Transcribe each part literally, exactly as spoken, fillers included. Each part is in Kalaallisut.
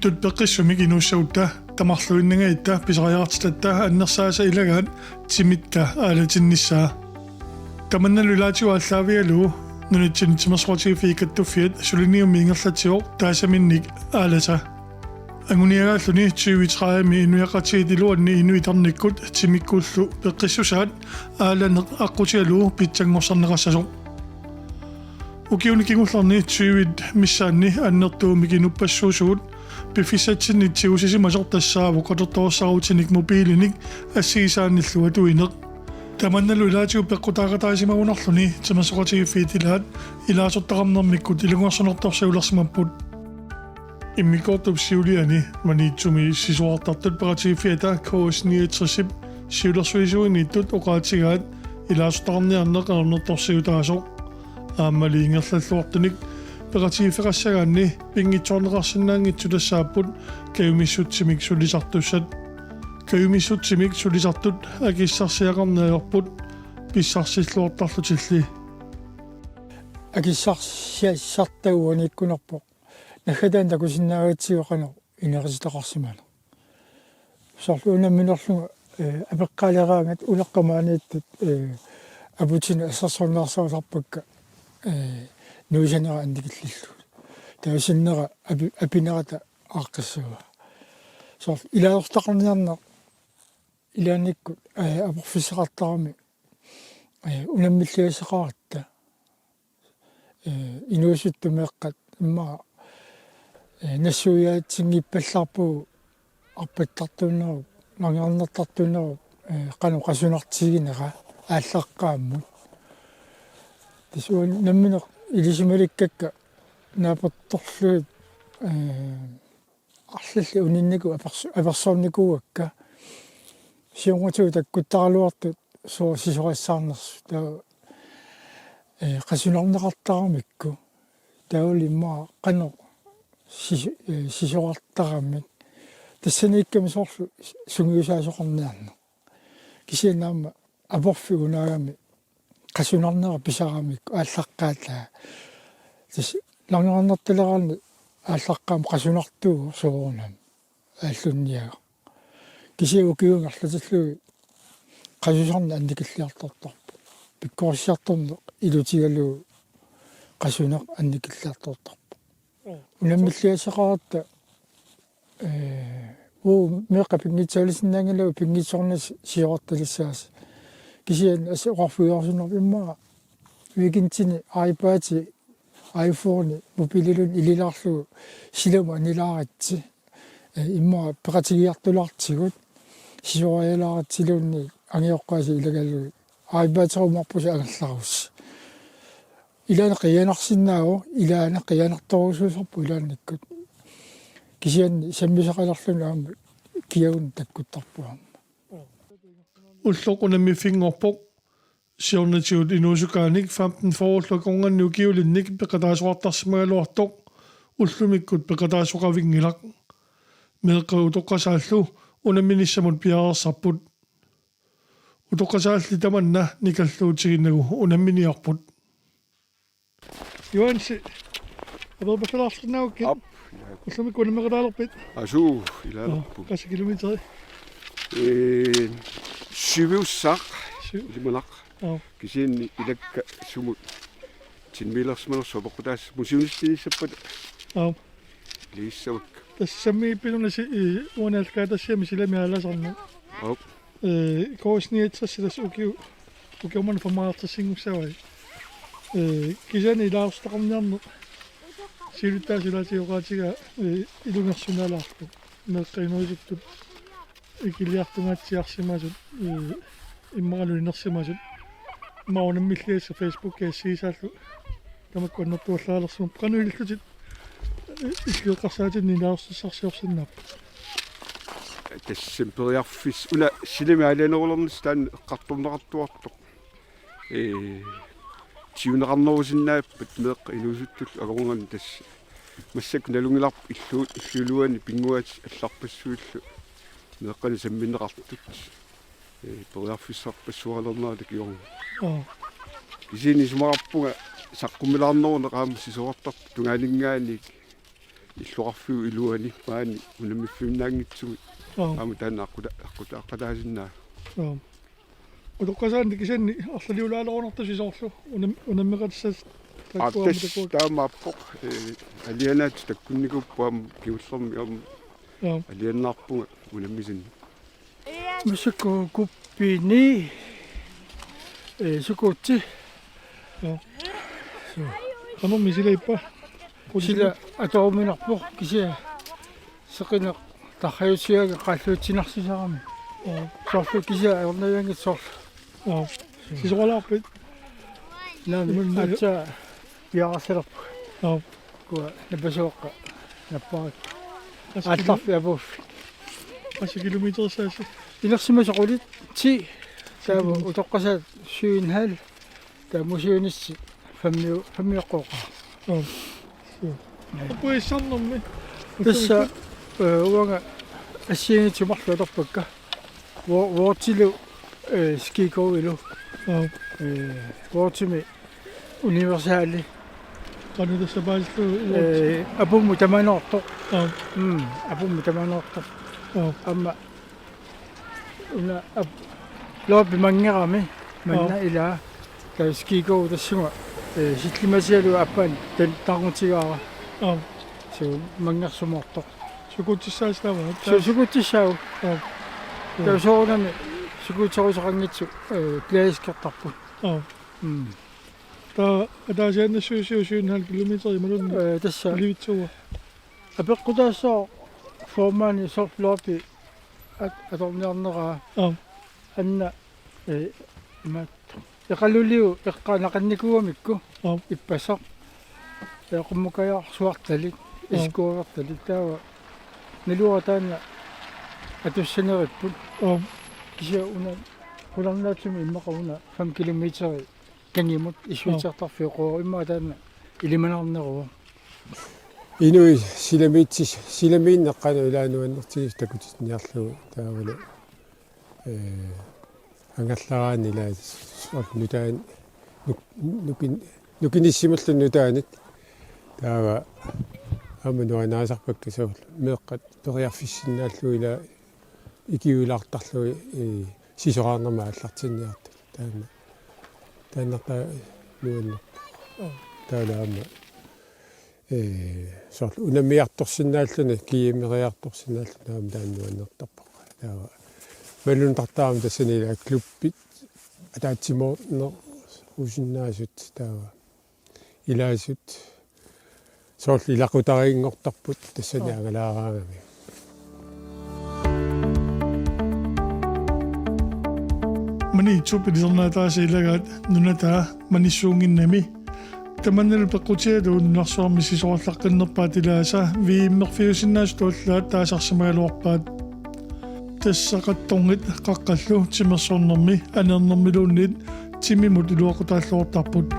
Peqqissumik inuussagutta tamarluinnangajatta pisariaqartitatta annersaasa ilagaat timitta aalatinnissaa. Tamannalu ilaatigut aallaavigalugu nunatsinni timersoqatigiiffiit kattuffiat suliniummi ingerlatsivoq taasaminnik Aalata. Anguniagaalluni tyve tredive-mi inuiaqatigiit iluanni inuit tarnikkut timikkullu peqqissusaat Aalaneq aqqutigalugu pitsanngorsarneqassasoq. Ukiuni kingullerni tyvit missaanni annertuumik inuppassuusugut piffissatsinnik tigusisimasoq tassaavoq katertorissaarutinik mobiilinik assigisaannillu atuineq. Tamannalu ilaatigut peqqutaaqataasimagunarluni timersoqatigiiffiit ilaat ilaasortaqarnermikkut ilungersunartorsiulersimapput. Immikkoortup siuliani Maniitsumi sisorartartut peqatigiiffiata K S niogtres-ip siulersuisuiniittut oqaatigaat ilaasortaqarniarneq ajornartorsiutaasoq. Aammali ingerlalluartunik peqatigiiffeqassagaanni pinngitsoorneqarsinnaanngitsut tassaapput kajumissutsimik sulisartussat. Kajumissutsimik sulisartut akissarsiaqarneq ajorput pissarsilluartarlutilli. Akissarsiassartaa uaniikkunarpoq. Naggataani takusinnaagatsigu qanoq inerisitaqarsimaneq. Soorlu unamminerlunga, eh, apeqqaaleraangat uleqqamaaniittut, eh, aputinik assersorneqarsarisarpakka, eh, nuisanera annikillillugu. Taava sinnera api-, apinerata aaqqissavaa. Soorlu ilaasortaqarniarneq ilaannikkut, eh, aporfissaqartarami, eh, unammilligassaqaratta. Eh, inuusuttut meeqqat immaqa, eh, nassuiaatsinngippallaarpugut arpattartuunnerup, langernertartuunnerup, eh, qanoq qasunartiginera aallaqqaammut. Tassa uani nammineq ilisimalikkakka naapertorlugit, eh, arlallit uninnikuuakka, apersu-, apersornikuuakka. Siornatigut takkuttaraluartut soorlu sisorissaarnersut. Taava, eh, qasunarneqartaramikku. Taavalu immaqa qanoq sis-, eh, sisorartaramik. Tassaniikkami soorlu sungiusaasoqarniarneq. Kisianni aamma aporfik unaagami qasunarnera pisaramikku aallaqqaataa. Tassa langernertaleraanni aallaqqaammut qasunartuuvoq soorunami aallunniagaq. Kisianni ukiuni arlatillugit qasusarneq annikilliartortarpoq. Pikkorissiartorneq ilutigalugu qasuneq annikilliartortarpoq. Mm. Unammilligassaqaratta, eh, uu, meeqqat pinngitsaalisinnaanngilagut pinngitsoornasi sisorartalissaasi. Kisianni assut oqarfigerusunnarpoq immaqa weekendini iPad, iPhone, mobiililuunniit ililaarlugu silamut anilaaritsi. Eh, immaqa peqatigiartulaartigut sisorialaaritsi iluanni angajoqqaasi ilagalugit. iPad-erumaarpusi angerlarussi. Ilaanni qiianarsinnaavoq, ilaanni qiianartorujussuusarpoq ilaannikkut. Kisianni sammisaqalerluni aamma kiagunneq takkuttarpoq aamma. Ulloq unammiffinngorpoq. Siornatigut inuusukaanik femten fyrrellu akornanni ukiulinnik peqataasoqartarsimagaluartoq ullumikkut peqataasoqavinngilaq. Meeqqat utoqqasaallu unamminissamut piareersarput. Utoqqasaalli tamanna nikalluutiginnagu unamminiarput. Johansi, aperpallalaarsinnaagukku. Aap, ilaa. Ullumikkut unammeqataalerpit? Asuu, ilaalerpugut. Qassit kilometeri? Ee, syviussaaq. Syv. Ilimanaq. Aap. Kisianni ilakka sumut timmiilersimanersoq apeqqutaassapput siunissutinissappata. Aap. Ilagissavakka. Tassa sammigippit una si-, i-, uani Alkaatassiami silami aalasarneq. Aap. Ee, K S niogtres tassa ukiu-, ukiut manna femoghalvtredsinngorsaavai. Ee, kisianni ilaasortaqarniarneq siulittaasup ilaatigut oqaatigaa, ee, ilungersunalaarpoq. Meeqqat inuusuttut ikiliartungaatsiarsimasut, ee, immaqalu inersimasut. Immaqa unammilligassat Facebookimi assigisaallu tamakku annertuallaalersimavoq. Qanoq ilillutit, ee, illit eqqarsaatinni ilaasortassarsiorsinnaapput? Tassami periarfissaq una silami aalajangerulernissaq taanna eqqartorneqartuartoq. Ee, tiuneqarnerusinnaappat meeqqat inuusuttullu akornanni tassa. Massakkut nalunngilarput illuut, illup iluani pinnguaatit allarpassuillu meeqqanik sammineqartut. Ee, periarfissarpassualernerata kingorna. Aap. Kisianni isumaqarpunga saqqummilaarneruneq aamma sisorartartut tungaaninngaanniit illoqarfiup iluani maani unammiffiunnaanngitsumik. Aap. Aamma taanna aqquta-, aqquta-, aqqataasinnaavoq. Aap. Utoqqasaanni kisianni arlaliulaalerunartusi soorlu unam-, unammeqatissat. Aap, taakkua aamma tassa takuuk. Taamaappoq, ee, alianaatsut takkunnikuupput aamma kingullermi aamma. Aap. Alianaarpunga unammisannik. Massakkut kuppini, ee, sukuutsi. Aap. Suu. Qanormi sila ippa? Sila atoruminarpoq kisianni seqineq tarrajutsiaga qalluutsinarsisaramik. Aap. Soorlu kisianni ajornavianngitsoq soorlu. Aap. Sisoralaarpit? Naamik, imanna aatsaat piareersalerpunga. Aap. Ukua napasuaqqat napparakku. Aap. Aallarfik apuuffik. Qassit kilometerissaasi? Inersimasoq qulit ti. Taava kilometer. Utoqqasaat syv en halv. Taava musiunissat femmi-, femmiuqqooqaat. Aap. Suu. Apuissarnermi. Tassa, ee, uanga assigiinngitsut marluk atorpakka. Wo-, Wortilu, ee, Ski Go-ilu. Aap. Ee, Wortimi Universali. Qanoq tassa paasillugu Worti? Ee, apummut tamanoortoq. Aap. Mm, apummut tamanoortoq. Aap. Aamma una ap-, loopimanngerami manna. Aap. Ilaa. Taava Ski Go tassunga, ee, sillimasialu aappaan tan-, tarnutigaara. Aap. Suu manngersumoortoq. Sukuutissaasi taava? Su-, sukuutissaagut. Aap. Taava soorunami sukuuteruseqanngitsut, ee, glædeskortarput. Aap. Mm. Taava ataasiaannassuusiuk syv en halv kilometer imaluunniit? Ee, tassa. Ilivitsuua. Apeqqutaassaaq formandi soorlu loopi at-, atorniarneraa. Aap. Anna, ee, imaattoq. Eqaluliu eqqaanaqannikuugamikku. Aap. Ippassaq. Ee, qummukajaarsuartalik, aap, escortertalik taava. Naluara taanna atussaneripput. Aap. Kisianni una qularnaatsumik immaqa una fem kilometeri kangimut issuitsertarfioqo immaqa taanna ilimanarneruvoq. Inuit silamiitsis-, silamiinneq qanoq ilaa nuannertigisoq takutinniarlugu taavalu, ee, angerlaraanni ilaa soorlu nutaan nuk-, nukin-, nukinnissimalluni nutaanut. Taava aamma nuannarisarpakka soorlu meeqqat periarfissinnaallugu ilaa ikiuilaartarlugit, ee, sisoraarnermut aallartinniartut. Taanna, taanna ta-, nuannerpoq. Taavalu aamma, ee, soorlu unammiartorsinnaalluni, kiimeriartorsinnaalluni aamma taanna nuannertarpoq. Taava malunnartarami tassani ilaa klubbit ataatsimoornerusinnaasut taava. Ilaasut soorlu ilaqutariinngortarput tassani, aap, angalaaraangami. Maniitsup ilisarnaataasa ilagaat nunataa manissuunnginnami. Tamannalu peqqutigalugu nunarsuarmi sisorarlaqqinnerpaat ilaasa V M-erfiusinnaasutut allaat taasarsimagaluarpaat. Tassa qattorngit qaqqallu timersornermi aneernermiluunniit timimut iluaqutaalluartarput.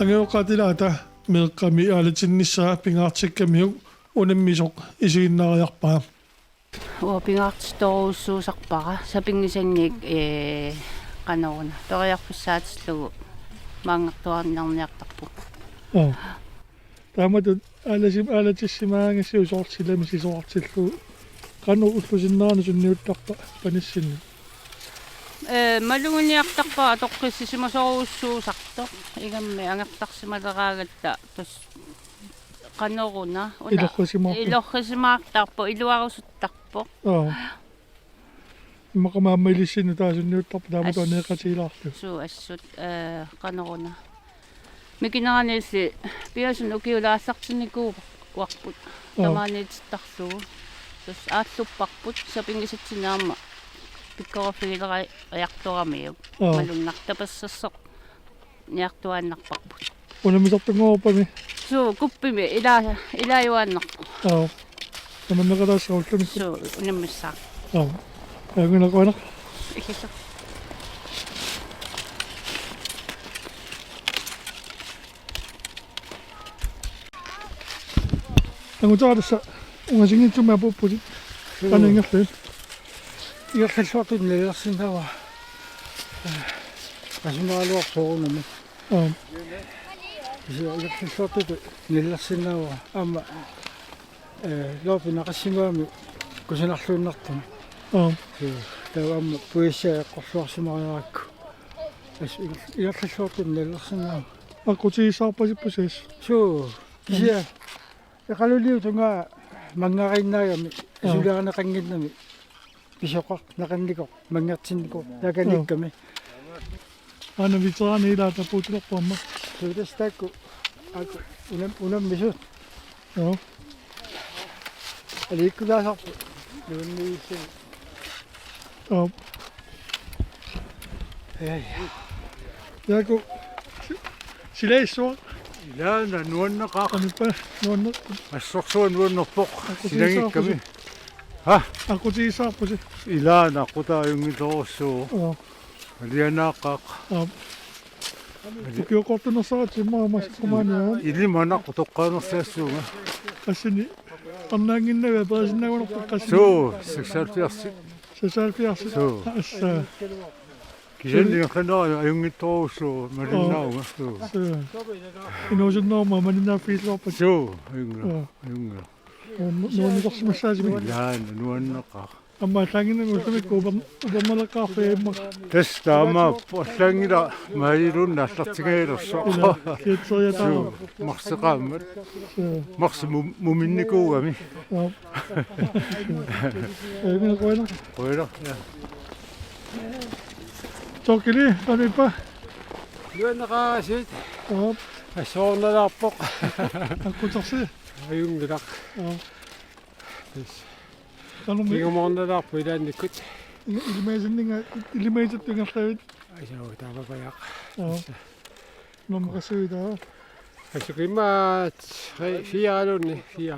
Angajoqqaat ilaata meeqqami aalatinnissaa pingaartikkamiuk unammisoq isiginnaariarpaa. Uanga pingaartittorujussuusarpara sapinngisannik, ee, Qanoruna. Periarfissaatillugu maanngartuarniarniartarpugut. Aa. Taamatut aalasim-, aalatissimagaangassiuk soorlu silami sisorartillugu. Qanoq ullup sinnerani sunniuttarpa panissinni? Ee, maluginiartarpara atoqqissisimasorujussuusartoq. Ingammik angerlarsimaleraangatta tassa qanoruna. Una Ilorrisimaarpoq. Ilorrisimaartarpoq, iluarusuttarpoq. Aa. Immaqa aamma ilissinnut taava sunniuttarpoq taamatut As-, aneeqatigilaarlugu. Suu, assut, ee, qanoruna. Mikineraniilli piasunut ukiut aallartinnikuuarput. Aa. Tamaaniitittarlugu. Tassa aallupparput sapinngisatsinnut aamma pikkoriffigileqqaartoramiuk. Aa. Malunnartoq tapersersorniartuaannarparput. Unammisartunnguuppami? Suu, kuppimi ila-, ilaajuaannarpoq. Aa. Unammeqataassaaq ullumikkut? Suu, unammissaaq. Aa. Ajunngilaq, qujanaq. Illillu. Angutaarissa ungasinngitsumik apuupputit. Suu. Qanoq ingerlakka? Ingerlalluartut nalilersinnaavara. Ee, qasumaaluarsoorunami. Aap. Kisianni ingerlalluartut nalilersinnaavara. Aamma, ee, loorpinaqassimagami kusanarluinnartumik. Aap. Suu, taava aamma puissiaq eqqorluarsimariarakku. Assut inger-, ingerlalluartut nalilersinnaavara. Aqqutigissaarpasippusi assut? Suu, kisianni. Eqaluliutungaa manngariinnaagami, aa, suliarineqannginnami pisoqarneqannikoq, manngertinnikoq, taakaniikkami. Aana veteranit ilaat apuutilerput aamma. Suu, tassa taakku, aaku, unam-, unammisut. Joo. Aliikkutaasarput. Nuanniissi. Aap. Ei. Jaaku, si-, silagissuaq? Ilaana nuanneqaaq. Qanippa, nuanneq-. Assorsuaq nuannerpoq. Aqqutigissaarpusi? Silagikkami. Ha? Aqqutigissaarpusi? Ilaana aqqutaa ajunngilorujussuuvoq. Aa. Alianaaqaaq. Aap. Ukioqqortunersaratsi immaqa massakkut. Ilimanaq utoqqaanersiassuunga. Qassini arnaannginnavia, paasinnaagunarpoq qassini? Suu, seksoghalvfjerds. Seksoghalvfjerds. Suu. Assa. Kisianni ingerlaannaq ajunngitsorujussuuvoq malinnaavunga. Suu. Suu. Inuusunnerma malinnaaffigilluarpat. Suu, ajunngilaq. Joo. Ajunngilaq. Nu-, nu-, nuannersimassaasimi. Ilaana nuanneqaaq. Aamma allaanngimmat ullumikkut uper-, upernaleqqaarfia immaqa? Tassa taamaappoq, allaanngilaq maajiluunniit aallartingajalersoq. Ila, kiatseriataarama. Suu, marsip qaammat. Suu. Marsip mum-, muminnikuugami. Aap. Ee, mina qujanaq. Qujanaq, ja. Torkili, qanippa? Nuanneqaaq assut. Aap. Assornalaarpoq. Aqqutersi? Ajunngilaq. Aap. Yes. Qanormi? Ingammik ornalaarpoq ilaannikkut. Ilimagisinninga, ilimagisattut ingerlavit? Ajuu, taava pajaq. Joo. Yes. Nummer syv, taava. Assut immaqa tre, fire-luunniit, fire.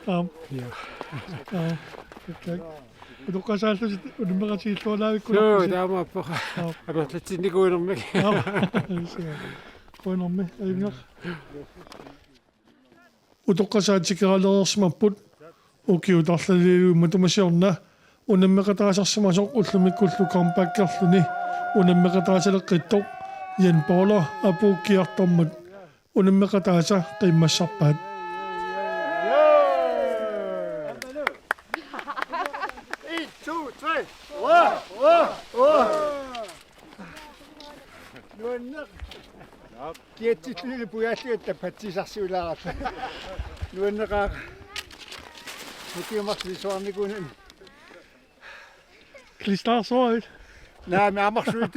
Aap. Fire. Aap. Okay. Utoqqatsaallutit unammeqatigilluarlaavikkunarpusi. Joo, taamaappoq. Aap. Amerlatsinnikuunermik. Aap. Qujanarmi, ajunngilaq. Utoqqasaat tikeraalereersimapput ukiut arlallit matuma siorna unammeqataasarsimasoq ullumikkullu comebackerluni unammeqataasaleqqittoq Jan Paula Apuukkiartormut unammeqataasa qiimmassarpaat. En, to, tre. Uaa, uaa, uaa. Nuanneq. Kiatsilluni pujaalligatta patsisarsiulaarput. Nuanneqaaq. Ukiut marluk suarnikuunani. Klistaarsuarit. Naamik, aamma marluit.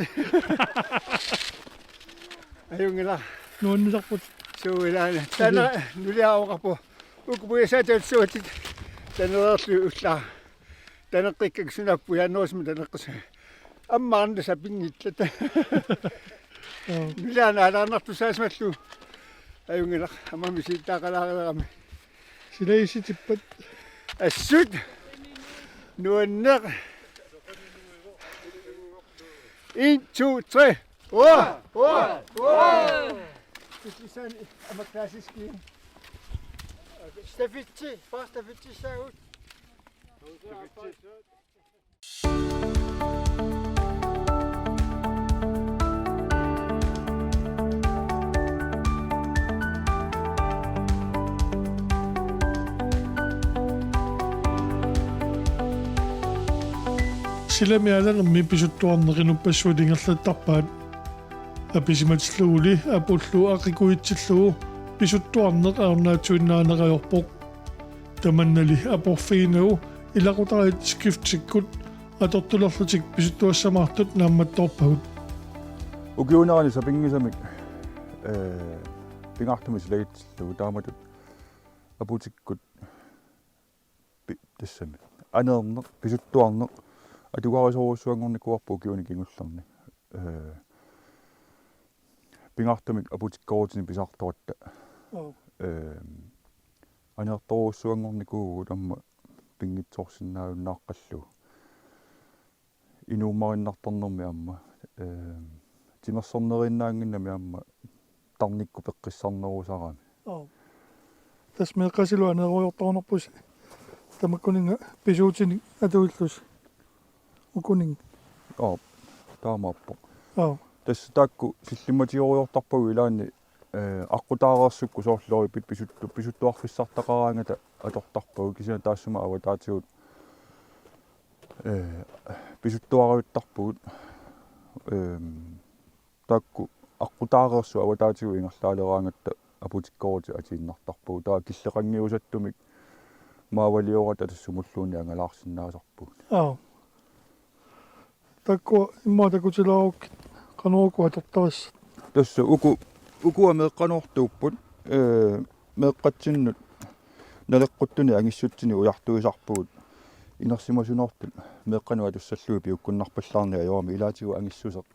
Ajunngilaq. Nuannisarput. Suu, ilaana. Taanna nuliaavoqarpoq. Uku pujasaat tautsuatit. Tanereerlugit ullaaq. Taneqqikkakku sunaaffa pujaannerusumik taneqqissut. Aamma arnat sapinngilaat. Joo. Nulaanut aalaarnartussaasimallugu. Ajunngilaq, aamma misilittagaqalaareerami. Silagissutippat. Assut. Nuanneq. En, to, tre. Uaa! Uaa! Uaa! Stafetsi, bare stafetsissaagut. Stafetsi. Silami aalanermi pisuttuarneq inuppassuit ingerlattarpaat. Apisimatilluguli apullu aqikujutsillugu pisuttuarneq ajornaatsuinnaanerajorpoq. Tamannali aporfiginagu ilaqutariit Skiftikkut atortulerlutik pisuttuassamaartut naammattoorpagut. Ukiuunerani sapinngisamik, ee, pingaartumik silagitsillugu taamatut aputikkut pi-, tassami. Aneerneq, pisuttuarneq, atugarisorujussuanngornikuuarput ukiuni kingullerni. Ee, pingaartumik aputikkoorutinik pisartoratta. Aap. Ee, aneertorujussuanngornikuuvugut aamma pinngitsoorsinnaajunnaaqqallugu. Inuummarinnartarnermi aamma, ee, timersorneriinnaanngimmat aamma tarnikkut peqqissarnerusarami. Aap. Tassa meeqqasilu aneerujoortarunarpusi tamakkuninnga pisuutinik atuillusi. Ukuninnga. Aap, taamaappoq. Aap. Tassa taakku sillimmatigorujoortarpagut ilaanni, ee, aqqutaareersukkut soorlu pit-, pisuttu-, pisuttuarfissartaqaraangata atortarpagut kisianni taassuma avataatigut, ee, pisuttuarajuttarpugut. Ee, taakku aqqutaareersut avataatigut ingerlaaleraangatta aputikkoorutit atiinnartarpagut. Taava killeqanngiusattumik maavaliorata tassa sumulluunniit angalaarsinnaasarpugut. Aap. Taakku immaqa takutilerukkit qanoq uku atortarissat? Tassa uku, ukua meeqqanoortuupput, ee, meeqqatsinnut naleqquttunik angissutsinik ujartuisarpugut. Inersimasunoortut meeqqanut atussallugit piukkunnarpallaarneq ajorami ilaatigut angissuseq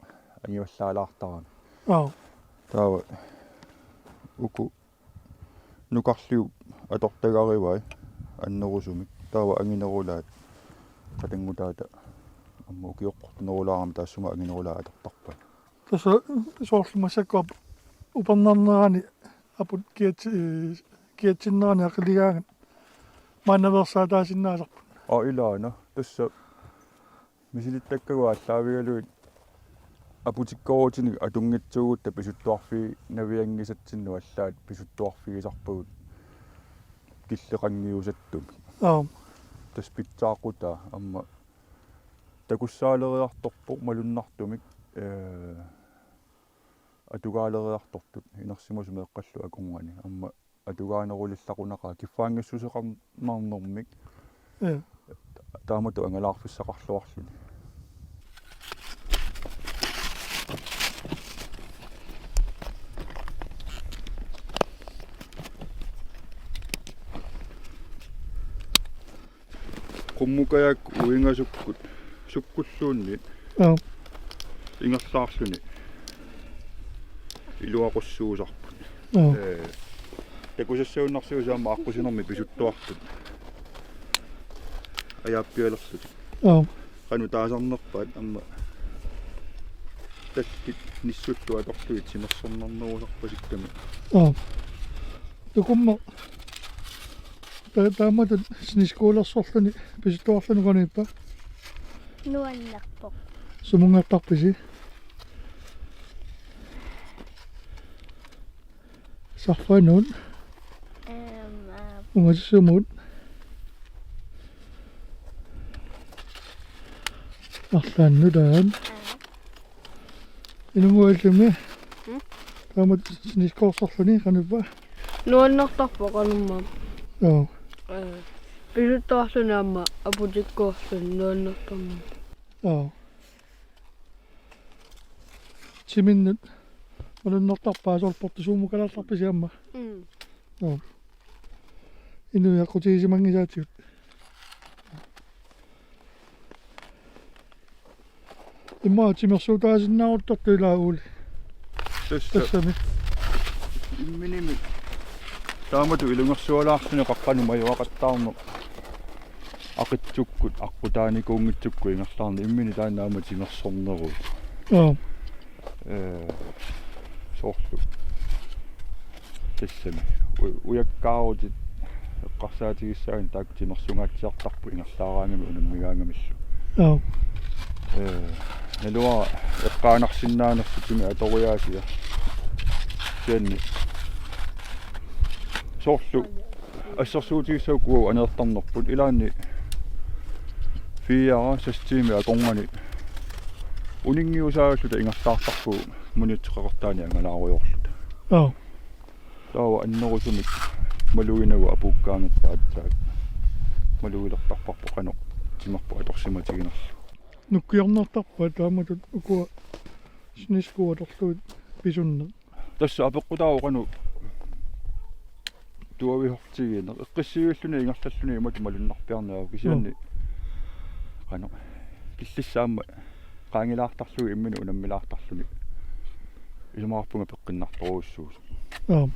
angivallaalaartarami. Aap. Taava uku nukarliup atortagarivai annerusumik. Taava anginerulaat qatanngutaata aamma ukioqqortunerulaarami taassuma anginerulaat atortarpai. Tassa soorlu massakkut upernarnerani aput kiatsi-, ee, kiatsinnerani aqiligaangat maannaveersaataasinnaasarput. Aa, ilaana. Tassa misilittakkagut aallaavigalugit aputikkoorutinik atunngitsuugutta pisuttuarfiinavianngisatsinnut allaat pisuttuarfigisarpagut killeqanngiusattumik. Aap. Tassa pitsaaqutaa aamma takussaaleriartorpoq malunnartumik, ee, atugaaleriartortut inersimasut meeqqallu akornanni aamma atugaanerulillaqunaqa kiffaanngissuseqarnarnermik. Ja. Taamatut angalaarfissaqarluarluni. Qummukajakkut uingasukkut sukkulluunniit. Aap. Ingerlaarluni iluaqussuusarput. Aap. Ee, takusassagunarsiuk aamma aqqusinermi pisuttuartut ajaappialerlutik. Aap. Qanoq taasarnerpaat aamma tallit nissullu atorlugit timersornarnerusarpasikkami. Aap. Takumma ta-, taamatut sneskuulersorluni pisuttuarluni qanoq ippa? Nuannerpoq. Sumunngartarpisi? Sarfanut. Ehm, aa. Ungasisumut. Arlaannut aat. Aa. Inunnguit illumi? Mm? Taamatut sneskuulersorluni qanoq ippa? Nuannertarpoq qanumma. Joo. Ee, pisuttuarluni aamma aputikkoorluni nuannertarpoq. Joo. Timinnut malunnartarpaa soorlu portusuumukalaartarpisi aamma. Mm. Joo. Inuit aqqutigisimanngisaatigut. Immaqa timersuutaasinnaaruttortut ilaa Ole. Tassa. Tassami. Imminimi. Taamatut ilungersualaarluni qaqqanut majuaqattaarneq. Aqitsukkut, aqqutaanikuunngitsukkut ingerlaarneq. Imminut taanna aamma timersorneruvoq. Joo. Ee, soorlu. Tassami. U-, ujakkaarutit eqqarsaatigissagaanni taakku timersungaatsiartarput ingerlaaraangamik unammigaangamillu. Joo. Ee, naluara eqqaanarsinnaanersutimik atoriaasia. Kisianni. Soorlu. Assersuutigissagukkit aneertarnerput ilaanni Fire seks timer akornanni uninngiusaagalluta ingerlaartarpugut Muniutsip qeqertaani angalaarujoorluta. Aa. Taava annerusumik maluginagu apuukkaangatta aatsaat malugilertarparput qanoq timerput atorsimatiginerlugu. Nukkiornartarpa taamatut ukua sneskuup atorlugit pisunneq? Tassa apeqqutaavoq qanoq tuavihortigineq. Eqqissiivilluni ingerlalluni imatut malunnarpiarneq kisianni qanoq killissaammat qaangilaartarlugit imminut unammilaartarluni isumaqarpunga peqqinnartorujussuusoq. Aa.